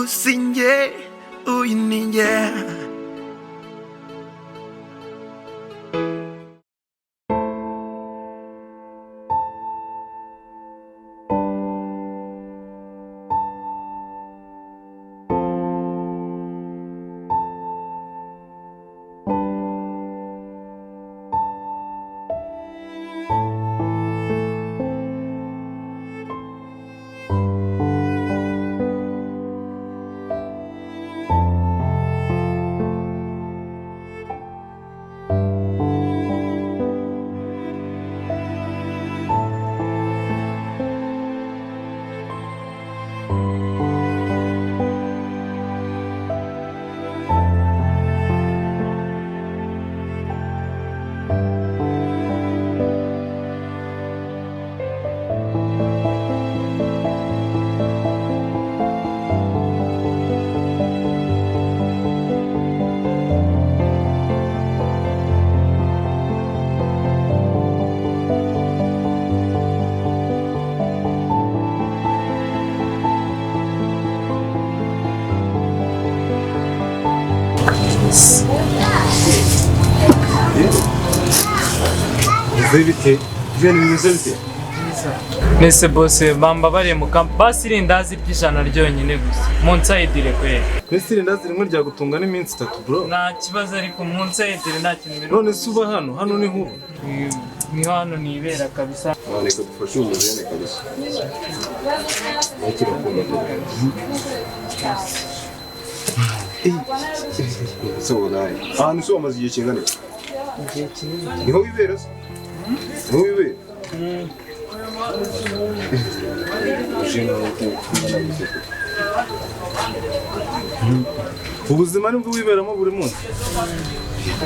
Uyu si njye, uyu ni njye. Bite ibintu bimeze bite? Nese bose bambabariye mu kampa basi irindazi ry'ijana ryonyine gusa munsayidire kweri. Mbese irindazi rimwe ryagutunga n'iminsi 3 bro. Nta kibazo ariko munsayidire nta kintu biri. None se uba hano hano ni huba? Ni hano nibera kabisa. Reka dufashe umujene kabisa. Nakira kumva. So nayi. Ahantu se wamaze igihe kingana iki? Igihe kinini. Niho wibera se? Niho wibera? Ubuzima nibwo wiberamo buri munsi.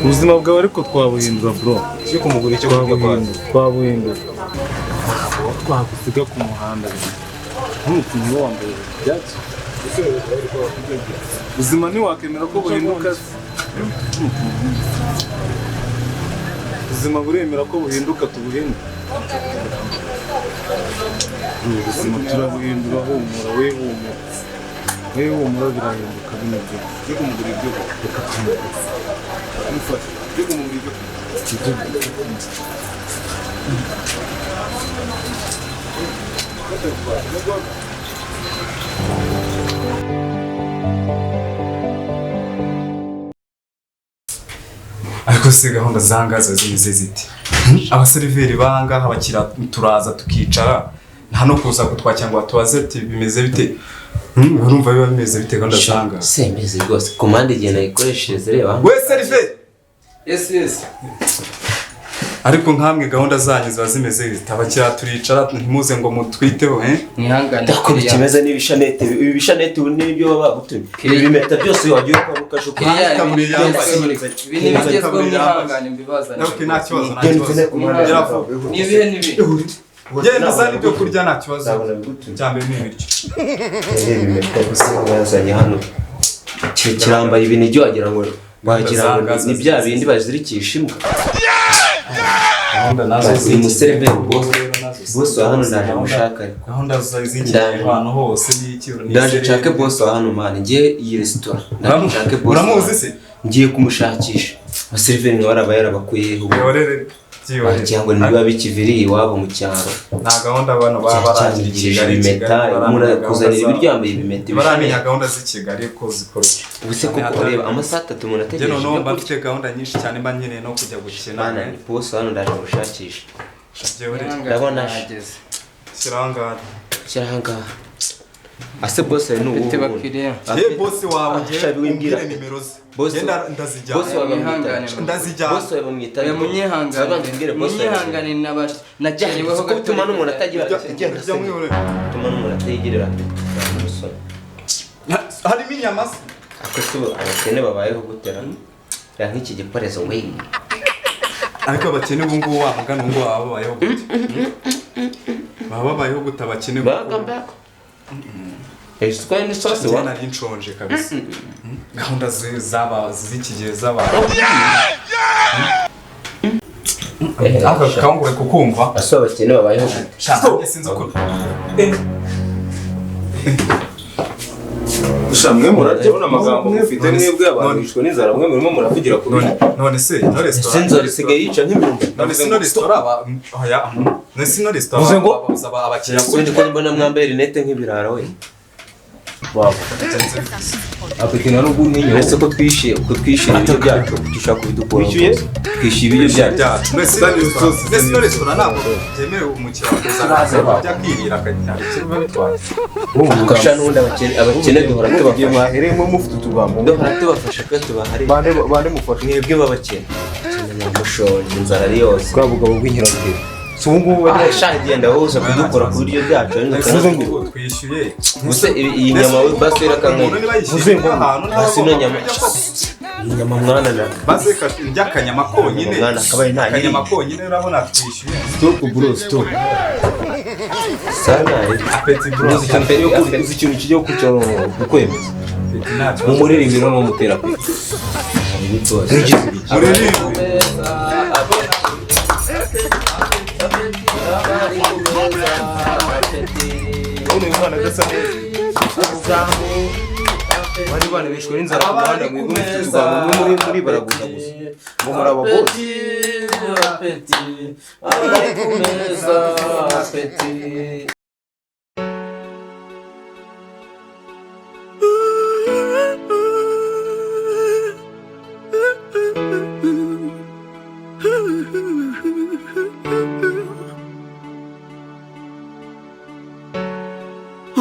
Ubuzima bwawe ariko twabuhindura bro. Cyo kumugura icyo kurya kwanza. Twabuhindura. Twagusiga ku muhanda. Ntukuntu wambaye ibyatsi. Ubuzima ntiwakemera ko buhinduka. Ubuzima buremera ko buhinduka tubuhindura. Ubuzima turabuhindura humura we humura. We humura birahinduka bino byo. Cyo kumugura ibyo reka tumugure. Mufate. Cyo kumugura ibyo. Ariko se gahunda zangaza zimeze zite? Abaseriveri bangaha abakira turaza tukicara nta no kuza kutwakira ngo batubaze ati bimeze bite? Urumva biba bimeze bite gahunda zangaza? Semeze rwose komande igihe nayikoreshereze reba. We seriveri! Yes yes. Ariko nkamwe gahunda zanyu ziba zimeze zite? Abakira turicara ntimuze ngo mutwiteho eh? Mwihangane. Ndako bikimeze n'ibishanete ibi bishanete ubu nibyo baba bagutumye. Ibi bimeta byose wagiye ukabuka shuka. Ibi ni bigezweho mwihangane mbibazane. Okay, nta kibazo nta kibazo. Ni ibihe nibi. Genda uzane ibyo kurya nta kibazo. Cyambere ni ibiryo. Ibi bimeta gusa bazanye hano. Kirambaye ibintu ibyo wagira ngo ni bya bindi bazirikisha imbwa. Gahunda nazo uyu museriveri boss wa hano ndaje mushaka ariko gahunda z'iki ahantu hose n'iki ndaje nshake boss wa hano man ngiye iyi restaurant ndaje nshake boss. Uramuzi se? Ngiye kumushakisha. Abaseriveri nka baraba yarabakuyeho. Bihorere byihorere. Cyangwa niba bikiviriye iwabo mu cyaro. Nta gahunda bano baba barangije Kigali ibimeta kuzanira ibiryo yambaye ibimeta. Baramenya gahunda z'i Kigali ko zikorwa. Ubuse koko ureba amasaha 3 umuntu ategereje. Njye noneho mba mfite gahunda nyinshi cyane mba nkeneye no kujya gukina. Bana ni boss hano ndaje gushakisha. Ndabona nageze. Shyira ahangaha. Shyira ahangaha. Ase boss ni uwo. Ufite bakiriya. Ye boss wawe ngiye umbwire nimero ze. Genda ndazijyana. Boss wawe bamwita. Ndazijyana. Boss wawe bamwita. Oya munyihangane. Munyihangane nakereweho gato. Tuma n'umuntu atagira genda. Tuma n'umuntu atayigirira. Harimo inyama se. Ako se abakene babayeho gutera. Ya nk'iki giporezo we. Ariko abakene ubu ngubu wamugana ubu ngubu baba babayeho gute? Baba babayeho gute abakene? Ese ni sauce wa nari nshonje kabisa. Gahunda zaba z'iki gihe zaba. Aka kangure kukumva. Ase abakene babayeho gute? Shaka sinzi uko. Gusa mwe murarya amagambo mufite mwebwe abantu bishwe n'inzara, mwe murimo muravugira ku None none se ino Ese resitora, inzara isigaye yica nk'imyumbati? None se ino resitora oya, none se ino resitora Uvuze ngo- babuza abakiriya Ubundi ko mbona mwambaye rinete nk'ibirara we? Waba Apeti na n'ubwo ntinya. Uretse ko twishyuye, ko twishyuye ibiryo byacu, kuki ushaka kubidukuraho? Wishyuye? Twishyuye ibiryo byacu. Byacu. None se ino resitora ntabwo byemerewe umukiriya kuza akajya akirira akajya icyo biba bitwaye? Gusa n'ubundi abakene duhora Igihe tubafasha. mwahereyemo mufite utugambo. Duhora tubafasha ko tubahari. Bande bande mufashe. Mwebwe b'abakene. Mushonje, inzara ari yose. Bwa bugabo bw'inkirabwira si ubu ngubu bari Ah, sha, genda wowe uza kudukora ku biryo byacu ariko Uvuze ngo- ukanaduha. Twishyuye. Gusa iyi nyama we basi irakangaye. Umuntu niba yishyuye Uvuze ngo- ahantu Basi ino nyama. kurya koko. Iyi nyama mwana na. Maze ndya akanyama konyine. Mwana akabaye nta nyiri. Akanyama konyine urabona twishyuye. Stop bro, stop. Sana. Apeti bro. Uzi ikintu kigiye uzi ikintu kigiye gukurikira kukwemeza. Apeti nta kibazo. Mumuririmbire no mutera apeti. Muririmbe. Uno uyu mwana adasa neza. Bari bana bishwe n'inzara ku muhanda, mwebwe mufite utugambo, mwe muri baraguza gusa. Ngo muri aba boss. Apeti, abari ku meza, apeti.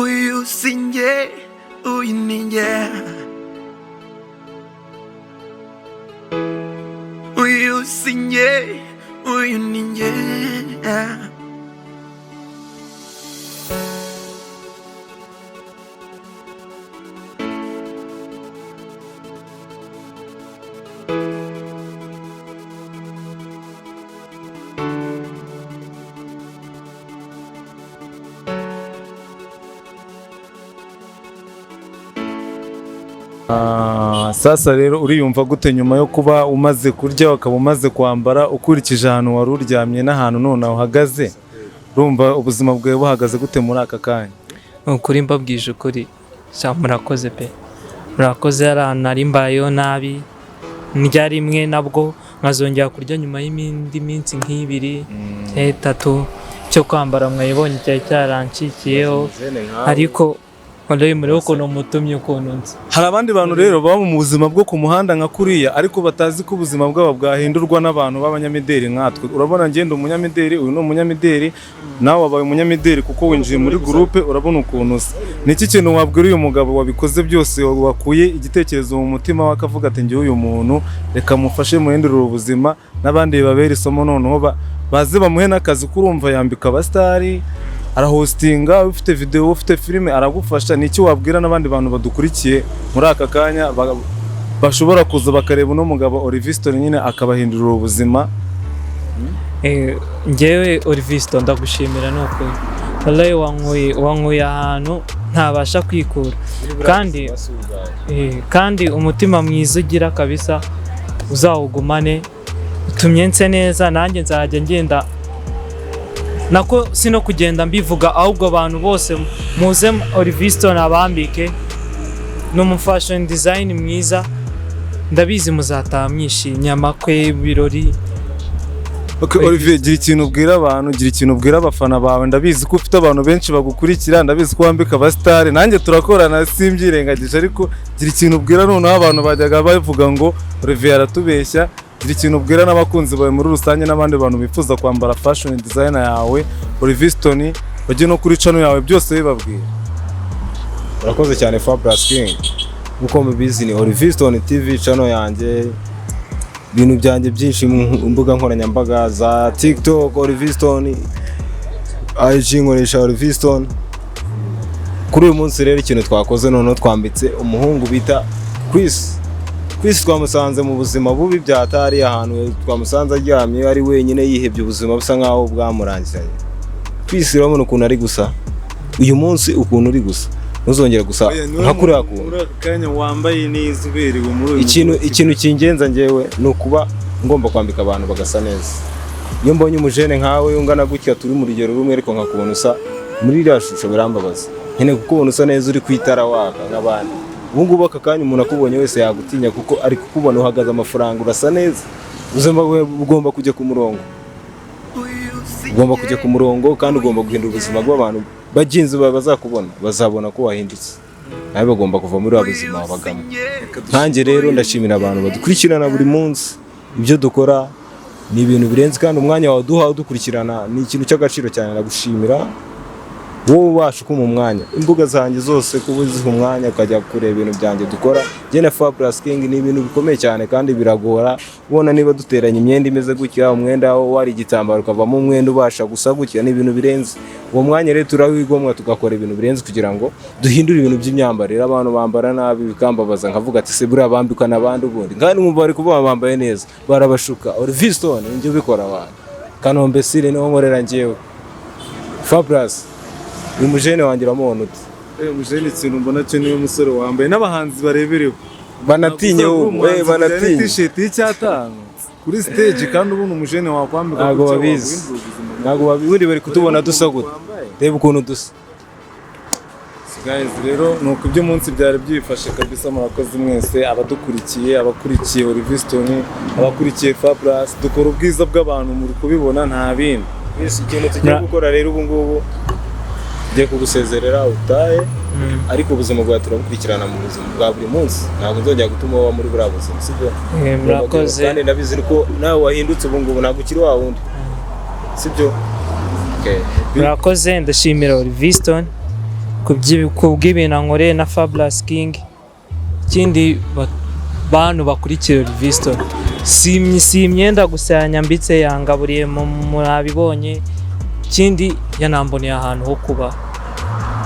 Uyu si njye, uyu ni njye. Uyu si njye, uyu ni njye. Ah, sasa rero uriyumva gute nyuma yo kuba umaze kurya, ukaba umaze kwambara, ukurikije ahantu wari uryamye n'ahantu none uhagaze, urumva ubuzima bwawe buhagaze gute muri aka kanya? Ukuri mbabwije ukuri, sha murakoze pe, murakoze. Hari ahantu nari mbayeho nabi, ndya rimwe nabwo nkazongera kurya nyuma y'indi minsi nk'ibiri cyangwa itatu. Cyo kwambara mwayibonye cyari cyarancikiyeho, ariko wallahi murebe ukuntu mutumye ukuntu nzi. Hari abandi bantu rero baba mu buzima bwo ku muhanda nka kuriya, ariko batazi ko ubuzima bwabo bwahindurwa n'abantu b'abanyamideli nkatwe. Urabona ngenda umunyamideli, uyu ni umunyamideli, nawe wabaye umunyamideli kuko winjiye muri gurupe, urabona ukuntu usa. Ni iki kintu wabwira uyu mugabo wabikoze byose, wakuye igitekerezo mu mutima we akavuga ati ngewe uyu muntu reka mufashe muhindurire ubuzima, n'abandi bibabere isomo, noneho baze bamuhe n'akazi? Kurumva yambika abasitari, arahostinga, ufite video, ufite filime aragufasha. Ni iki wabwira n'abandi bantu badukurikiye muri aka kanya bashobora kuza bakareba uno mugabo Oliviston nyine akabahindurira ubuzima? Njyewe Olivisto ndagushimira ni ukuri, wallahi wankuye ahantu ntabasha kwikura, kandi kandi umutima mwiza ugira kabisa uzawugumane, utumye nse neza, nanjye nzajya ngenda nako si no kugenda mbivuga, ahubwo abantu bose muze Olivisto nabambike, ni umu fashion design mwiza, ndabizi muzataha mwishimye, amakwe, ibirori. Okay, Olivier, gira ikintu ubwira abantu, gira ikintu ubwira abafana bawe. Ndabizi ko ufite abantu benshi bagukurikira, ndabizi ko wambika abasitari, nanjye turakorana simbyirengagije, ariko gira ikintu ubwira noneho abantu bajyaga bavuga ngo Olivier aratubeshya. Gira ikintu ubwira n'abakunzi bawe muri rusange n'abandi bantu bifuza kwambara fashion designer yawe Oliviston, bajye no kuri channel yawe, byose bibabwira. Urakoze cyane Fabulous King. Nkuko mubizi ni Oliviston TV channel yanjye. Ibintu byanjye byinshi mu mbuga nkoranyambaga za TikTok Oliviston, IG nkoresha Oliviston. Kuri uyu munsi rero ikintu twakoze noneho twambitse umuhungu bita Chris. Chris twamusanze mu buzima bubi byatari, ahantu twamusanze aryamye ari wenyine yihebye, ubuzima busa nkaho bwamurangiranye. Chris urabona ukuntu ari gusa uyu munsi, ukuntu uri gusa ntuzongera gusa nka kuriya kuntu. Muri aka kanya wambaye neza uberewe muri uyu Ikintu kingenza njyewe ni ukuba ngomba kwambika abantu bagasa neza. Iyo mbonye umujene nkawe ungana gutya, turi mu rugero rumwe, ariko nkakubona usa muri iriya shusho birambabaza. Nkeneye kukubona usa neza, uri ku itara waka nk'abandi. Ubu ngubu aka kanya umuntu akubonye wese yagutinya, kuko ari kukubona uhagaze amafaranga, urasa neza. Ubuzima bwawe bugomba kujya ku murongo, ugomba kujya ku murongo, kandi ugomba guhindura ubuzima bw'abantu bagenzi bawe. Bazakubona, bazabona ko wahindutse, nawe bagomba kuva muri wa buzima wabagamo. Nkanjye rero ndashimira abantu badukurikirana buri munsi. Ibyo dukora ni ibintu birenze, kandi umwanya waduha udukurikirana ni ikintu cy'agaciro cyane. Ndagushimira wowe ubasha kumpa umwanya, imbuga zanjye zose kuba uziha umwanya ukajya kureba ibintu byanjye dukora njye na Fabulous King. Ni ibintu bikomeye cyane kandi biragora ubona niba duteranye imyenda imeze gutya, umwenda wari igitambaro ukavamo umwenda ubasha gusa gutya, ni ibintu birenze. Uwo mwanya rero turawigomwa, tugakora ibintu birenze kugira ngo duhindure ibintu by'imyambarire. Abantu bambara nabi bikambabaza, nkavuga ati: "Se buriya bambikwa n'abandi?" Ubundi kandi nkumva bari kuvuga bambaye neza, barabashuka. Oliviston njye ubikora, abantu Kanombe sire niho nkorera njyewe. Fabulous, uyu mujene wanjye uramubona ute? Mujene, ikintu mbona cyo niwe musore wambaye n'abahanzi bareberewe. Banatinye ubu, banatinye. T-shirt y'icyatanu kuri stage, kandi ubona umujene wakwambika Ntabwo gutya babizi. waguhindura ubuzima. Ntabwo ubundi bari kutubona dusa gute? Reba ukuntu dusa. Guys, rero ni uko iby'umunsi byari byifashe kabisa. Murakoze mwese abadukurikiye, abakurikiye Oliviston, abakurikiye Fabulous. Dukora ubwiza bw'abantu, muri kubibona, nta bindi. Yes, ikintu tugiye gukora rero ubu ngubu, tugiye kugusezerera utahe, ariko ubuzima bwawe turabukurikirana mu buzima bwa buri munsi. Ntabwo nzongera gutuma uba muri buriya buzima, sibyo? Murakoze. Kandi ndabizi ko nawe wahindutse ubu ngubu, ntabwo ukiri wa wundi, sibyo? Okay. Murakoze, ndashimira Oliviston ku bw'ibintu ankoreye na Fabulous King. Ikindi, bantu bakurikira Oliviston, si imyenda gusa yanyambitse, yangaburiye, mwabibonye. Ikindi, yanamboneye ahantu ho kuba,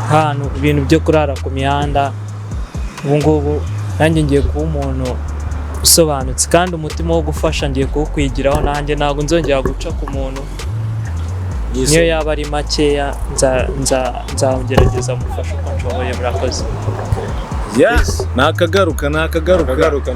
ahantu ibintu byo kurara ku mihanda. Ubu ngubu nanjye ngiye kuba umuntu usobanutse, kandi umutima wo gufasha ngiye kuwukwigiraho. Nanjye ntabwo nzongera guca ku muntu, niyo yaba ari makeya, nzagerageza mufashe uko nshoboye. Murakoze. Yeah, ni akagaruka, ni akagaruka. Akagaruka.